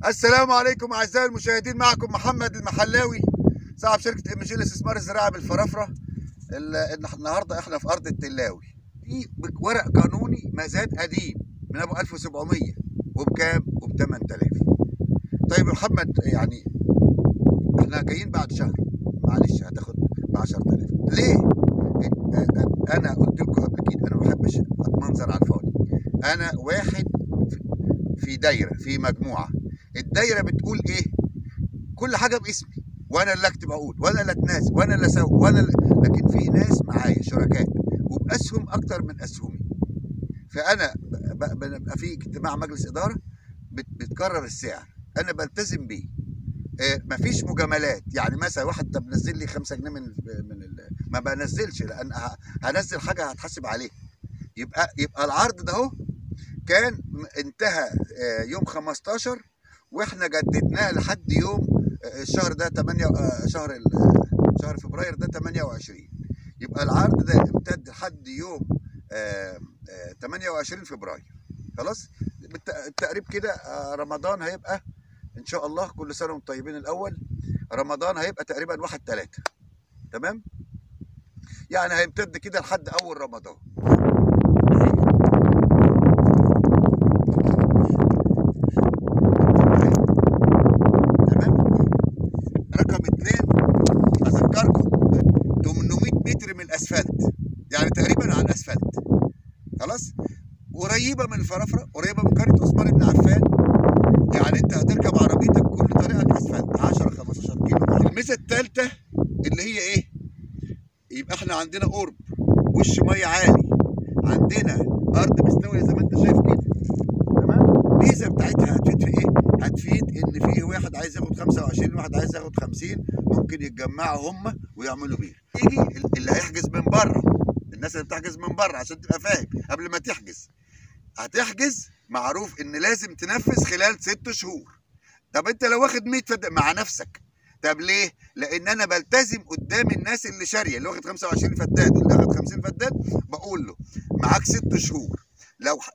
السلام عليكم اعزائي المشاهدين، معكم محمد المحلاوي صاحب شركة ام جي الاستثمار الزراعي بالفرافره. النهارده احنا في ارض التلاوي، في ورق قانوني مزاد قديم من ابو 1700 وبكام؟ وب 8000. طيب يا محمد، يعني احنا جايين بعد شهر، معلش هتاخد ب 10000 ليه؟ انا قلت لكم قبل كده انا ما بحبش اتمنظر على الفاضي. انا واحد في دايرة، في مجموعة، الدايرة بتقول ايه؟ كل حاجة باسمي، وانا اللي اكتب عقود، وانا اللي اتنازل، وانا اللي اسوي، وانا اللي... لكن في ناس معايا شركاء وباسهم اكتر من اسهمي. فانا ببقى في اجتماع مجلس ادارة بتكرر السعر، انا بلتزم بيه. مفيش مجاملات. يعني مثلا واحد طب نزل لي 5 جنيه من ما بنزلش، لان هنزل حاجة هتحاسب عليها. يبقى العرض ده اهو كان انتهى يوم 15، واحنا جددناه لحد يوم الشهر ده 8، شهر فبراير ده 28. يبقى العرض ده امتد لحد يوم 28 فبراير. خلاص بالتقريب كده. رمضان هيبقى ان شاء الله، كل سنة وانتم طيبين. الاول رمضان هيبقى تقريبا 1/3، تمام؟ يعني هيمتد كده لحد اول رمضان. تمام. رقم 2 اذكركم 800 متر من الاسفلت، يعني تقريبا على الاسفلت. خلاص، قريبه من الفرافره، قريبه من قرية عثمان بن عفان. يعني انت هتركب عربيتك كل طريقك اسفلت 10 15 كيلو. الميزة الثالثة اللي هي ايه؟ يبقى احنا عندنا قرب، وش مية عالي، عندنا ارض مستوية زي ما انت شايف كده. تمام. الميزة بتاعتها هتفيد في ايه؟ هتفيد ان فيه واحد عايز ياخد 25، واحد عايز ياخد 50، ممكن يتجمعوا هم ويعملوا بير. يجي اللي هيحجز من بره، الناس اللي بتحجز من بره عشان تبقى فاهم قبل ما تحجز. هتحجز معروف ان لازم تنفذ خلال 6 شهور. طب انت لو واخد 100 فدان مع نفسك، طب ليه؟ لان انا بلتزم قدام الناس اللي شاريه، اللي واخد 25 فدان، اللي واخد 50 فدان، بقول له معاك 6 شهور،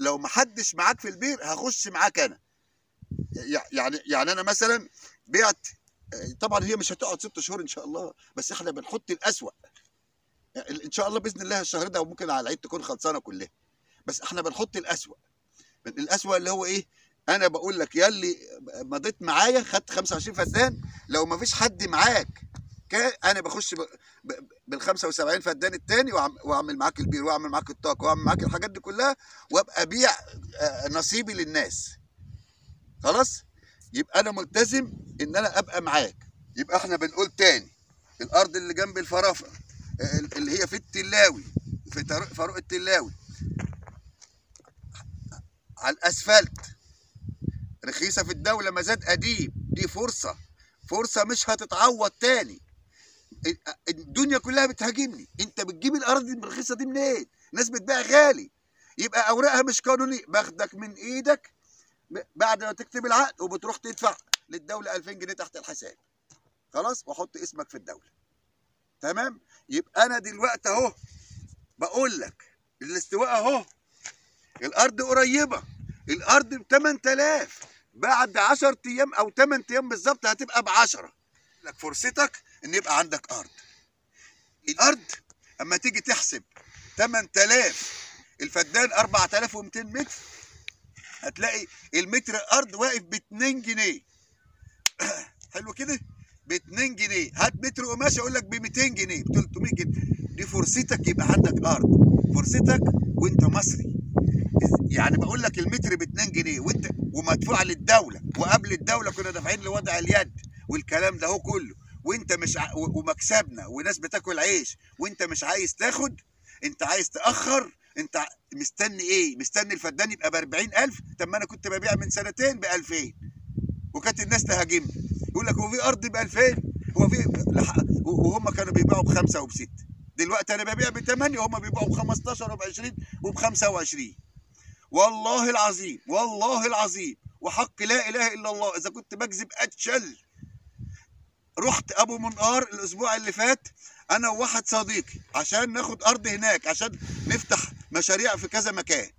لو ما حدش معاك في البير هخش معاك انا. يعني انا مثلا بعت، طبعا هي مش هتقعد 6 شهور ان شاء الله، بس احنا بنحط الاسوأ ان شاء الله باذن الله الشهر ده، وممكن على العيد تكون خلصانه كلها، بس احنا بنحط الاسوأ. الاسوأ اللي هو ايه؟ انا بقول لك ياللي مضيت معايا خدت 25 فدان، لو ما فيش حد معاك انا بخش بال 75 فدان التاني، واعمل معاك البير، واعمل معاك الطاقة، واعمل معاك الحاجات دي كلها، وابقى ابيع نصيبي للناس. خلاص؟ يبقى انا ملتزم ان انا ابقى معاك. يبقى احنا بنقول تاني، الارض اللي جنب الفرافره اللي هي في التلاوي، في فاروق التلاوي، على الاسفلت، رخيصة في الدولة، مزاد قديم، دي فرصة، فرصة مش هتتعوض تاني. الدنيا كلها بتهاجمني، انت بتجيب الارض الرخيصة دي منين؟ الناس بتبيع غالي، يبقى اوراقها مش قانوني. باخدك من ايدك بعد ما تكتب العقد، وبتروح تدفع للدولة 2000 جنيه تحت الحساب. خلاص، واحط اسمك في الدولة. تمام؟ يبقى انا دلوقتي اهو بقول لك الاستواء اهو، الارض قريبه، الارض ب 8000، بعد 10 ايام او 8 ايام بالظبط هتبقى ب 10. لك فرصتك ان يبقى عندك ارض. الارض اما تيجي تحسب 8000 الفدان 4200 متر، هتلاقي المتر ارض واقف ب 2 جنيه. حلو كده؟ ب 2 جنيه. هات متر قماش اقول لك ب 200 جنيه، ب 300 جنيه. دي فرصتك يبقى عندك ارض، فرصتك وانت مصري. يعني بقول لك المتر ب 2 جنيه وانت ومدفوع للدولة، وقبل الدولة كنا دافعين لوضع اليد والكلام ده هو كله، وانت مش ومكسبنا، وناس بتاكل عيش، وانت مش عايز تاخد، انت عايز تاخر. انت مستني ايه؟ مستني الفدان يبقى ب 40000؟ طب ما انا كنت ببيع من سنتين ب 2000، وكانت الناس تهاجمني، يقول لك هو في ارض ب 2000؟ هو في وهم كانوا بيبيعوا ب5 وب6، دلوقتي انا ببيع ب8 وهم بيبيعوا ب 15 وب 20 وب 25. والله العظيم، والله العظيم، وحق لا اله الا الله، اذا كنت بكذب اتشل. رحت ابو منقار الاسبوع اللي فات انا وواحد صديقي عشان ناخد ارض هناك، عشان نفتح مشاريع في كذا مكان.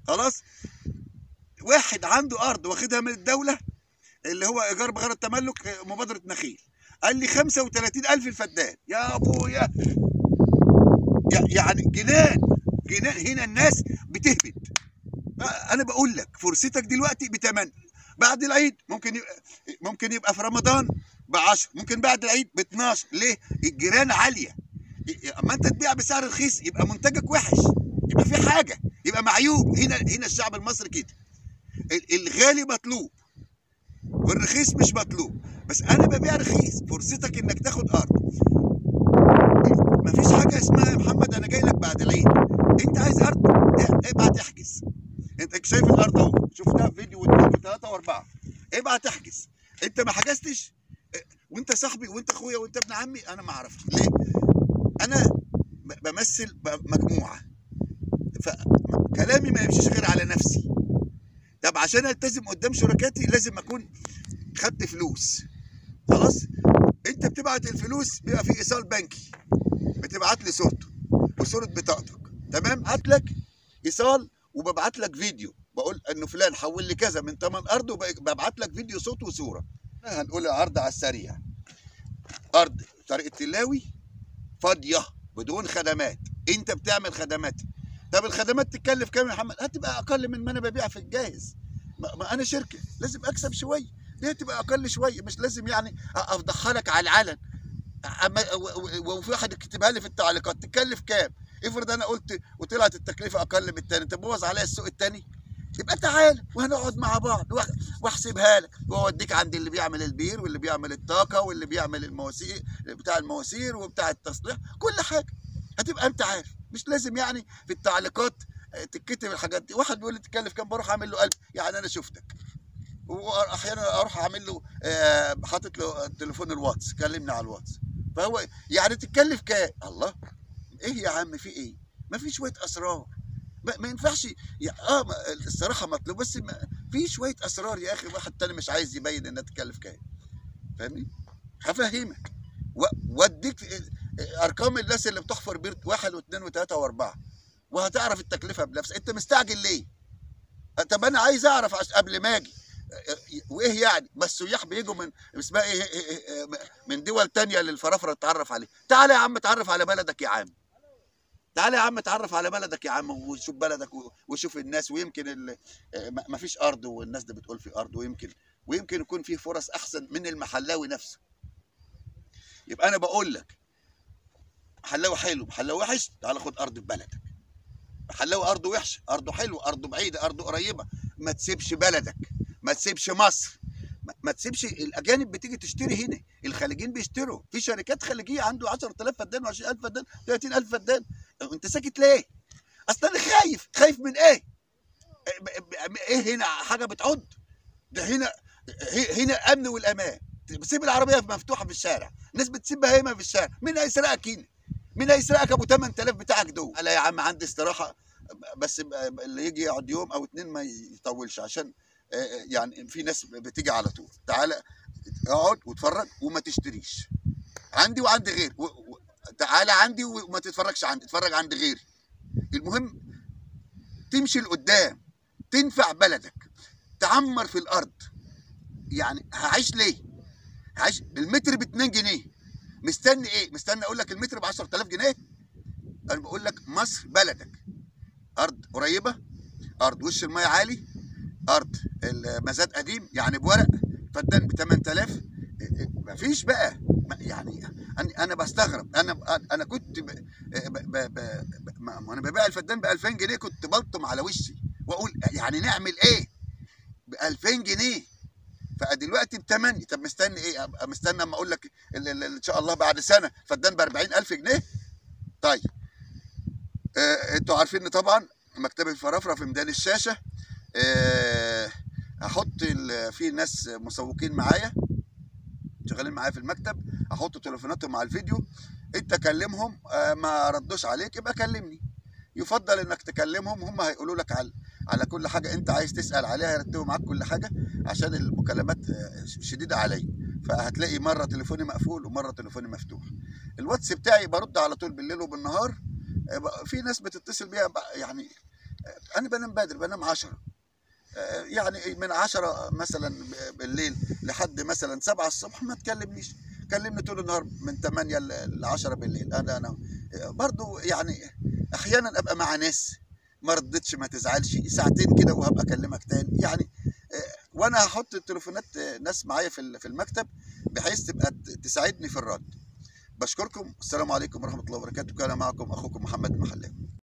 خلاص، واحد عنده ارض واخدها من الدولة اللي هو ايجار بغرض التملك، مبادرة نخيل، قال لي 35,000 الفدان. يا ابويا، يعني جنان جنان. هنا الناس بتهبد. انا بقول لك فرصتك دلوقتي ب8، بعد العيد ممكن يبقى في رمضان ب10، ممكن بعد العيد ب12. ليه؟ الجيران عالية. اما انت تبيع بسعر رخيص يبقى منتجك وحش، يبقى في حاجة، يبقى معيوب. هنا الشعب المصري كده، الغالي مطلوب والرخيص مش مطلوب. بس انا ببيع رخيص، فرصتك انك تاخد ارض. مفيش حاجة اسمها يا محمد انا جاي لك بعد العيد. انت عايز ارض ابعت احجز. انت شايف الارض اهو، شفتها في فيديو واثنين وثلاثة واربعة، ابعت احجز. انت ما حجزتش وانت صاحبي وانت اخويا وانت ابن عمي، انا ما اعرفش ليه. انا بمثل مجموعة، فكلامي ما يمشيش غير على نفسي. طب عشان التزم قدام شركاتي لازم اكون خدت فلوس. خلاص، انت بتبعت الفلوس، بيبقى في ايصال بنكي، بتبعت لي صورته وصوره بطاقتك، تمام؟ هات لك ايصال وببعت لك فيديو بقول انه فلان حول لي كذا من ثمن ارض، وببعت لك فيديو صوت وصوره. هنقول العرض على السريع. ارض طريق التلاوي فاضية بدون خدمات، انت بتعمل خدمات. طب الخدمات تتكلف كام يا محمد؟ هتبقى اقل من ما انا ببيع في الجاهز. ما انا شركة لازم اكسب شوية، ليه تبقى اقل شوية؟ مش لازم يعني افضحها لك على العلن. وفي واحد كتبها لي في التعليقات تتكلف كام؟ افرض انا قلت وطلعت التكلفة اقل من الثاني، تبوظ عليا السوق الثاني؟ يبقى تعال وهنقعد مع بعض واحسبها لك، واوديك عند اللي بيعمل البير واللي بيعمل الطاقة واللي بيعمل المواسير بتاع المواسير وبتاع التصليح، كل حاجة هتبقى انت عارف. مش لازم يعني في التعليقات تتكتب الحاجات دي. واحد بيقول لي تتكلف كام، بروح اعمل له قلب، يعني انا شفتك. واحيانا اروح اعمل له حاطط له تليفون الواتس، كلمني على الواتس. فهو يعني تتكلف كام؟ الله، ايه يا عم في ايه؟ ما في شوية اسرار، ما ينفعش. الصراحة مطلوب، بس في شوية اسرار يا اخي. واحد تاني مش عايز يبين انها تتكلف كام، فاهمني؟ هفهمك واديك ارقام الناس اللي بتحفر بير 1 و2 و3 و4، وهتعرف التكلفة بنفسك. انت مستعجل ليه؟ طب انا عايز اعرف قبل ما اجي. وايه يعني؟ ما السياح بيجوا من اسمها ايه، من دول تانية للفرافره تتعرف عليه. تعالى يا عم اتعرف على بلدك يا عم، تعالى يا عم اتعرف على بلدك يا عم، وشوف بلدك وشوف الناس. ويمكن ما فيش ارض والناس دي بتقول في ارض، ويمكن يكون في فرص احسن من المحلاوي نفسه. يبقى انا بقول لك محلاوي حلو، محلاوي وحش، تعالى خد ارض في بلدك. محلاوي ارضه وحشة، ارضه حلوة، ارضه بعيدة، ارضه قريبه. ما تسيبش بلدك، ما تسيبش مصر، ما تسيبش. الاجانب بتيجي تشتري هنا، الخليجيين بيشتروا، في شركات خليجية عنده 10000 فدان و20000 فدان 30000 فدان. انت ساكت ليه؟ اصل انا خايف. خايف من ايه؟ ايه هنا حاجة بتعض؟ ده هنا هنا الامن والامان. بتسيب العربية مفتوحة في الشارع، الناس بتسيب بهايمها في الشارع، مين هيسرقك هنا؟ مين هيسرقك ابو 8000 بتاعك دول؟ لا يا عم عندي استراحة، بس اللي يجي يقعد يوم او اتنين ما يطولش، عشان يعني في ناس بتيجي على طول. تعالى اقعد واتفرج وما تشتريش عندي وعند غير، تعالى عندي وما تتفرجش عندي، اتفرج عند غيري. المهم تمشي لقدام، تنفع بلدك، تعمر في الارض. يعني هعيش ليه؟ هعيش المتر ب 2 جنيه، مستني ايه؟ مستني اقول لك المتر ب 10000 جنيه؟ انا بقول لك مصر بلدك، ارض قريبه، ارض وش المية عالي، ارض المزاد قديم يعني بورق، فدان ب 8000. مفيش بقى يعني. انا بستغرب. انا كنت انا ببيع الفدان ب 2000 جنيه، كنت بلطم على وشي واقول يعني نعمل ايه ب 2000 جنيه؟ فدلوقتي ب 8. طب مستني ايه؟ مستني اما اقول لك ان شاء الله بعد سنة فدان ب 40000 جنيه؟ طيب انتوا عارفين طبعا مكتبه الفرافره في ميدان الشاشة. هحط في ناس مسوقين معايا شغالين معايا في المكتب، احط تليفوناتهم على الفيديو. انت كلمهم، ما ردوش عليك يبقى كلمني. يفضل انك تكلمهم، هم هيقولوا لك على كل حاجة انت عايز تسال عليها، يرتبوا معاك كل حاجة، عشان المكالمات شديدة عليا. فهتلاقي مرة تليفوني مقفول ومرة تليفوني مفتوح. الواتس بتاعي برد على طول بالليل وبالنهار. في ناس بتتصل بيها، يعني انا بنام بدري، بنام 10، يعني من 10 مثلا بالليل لحد مثلا 7 الصبح ما تكلمنيش، كلمني طول النهار من 8 ل 10 بالليل. انا برضو يعني احيانا ابقى مع ناس ما ردتش، ما تزعلش، ساعتين كده وهبقى اكلمك تاني يعني. وانا هحط التليفونات ناس معايا في المكتب بحيث تبقى تساعدني في الرد. بشكركم، السلام عليكم ورحمة الله وبركاته. كان معكم اخوكم محمد المحلاوي.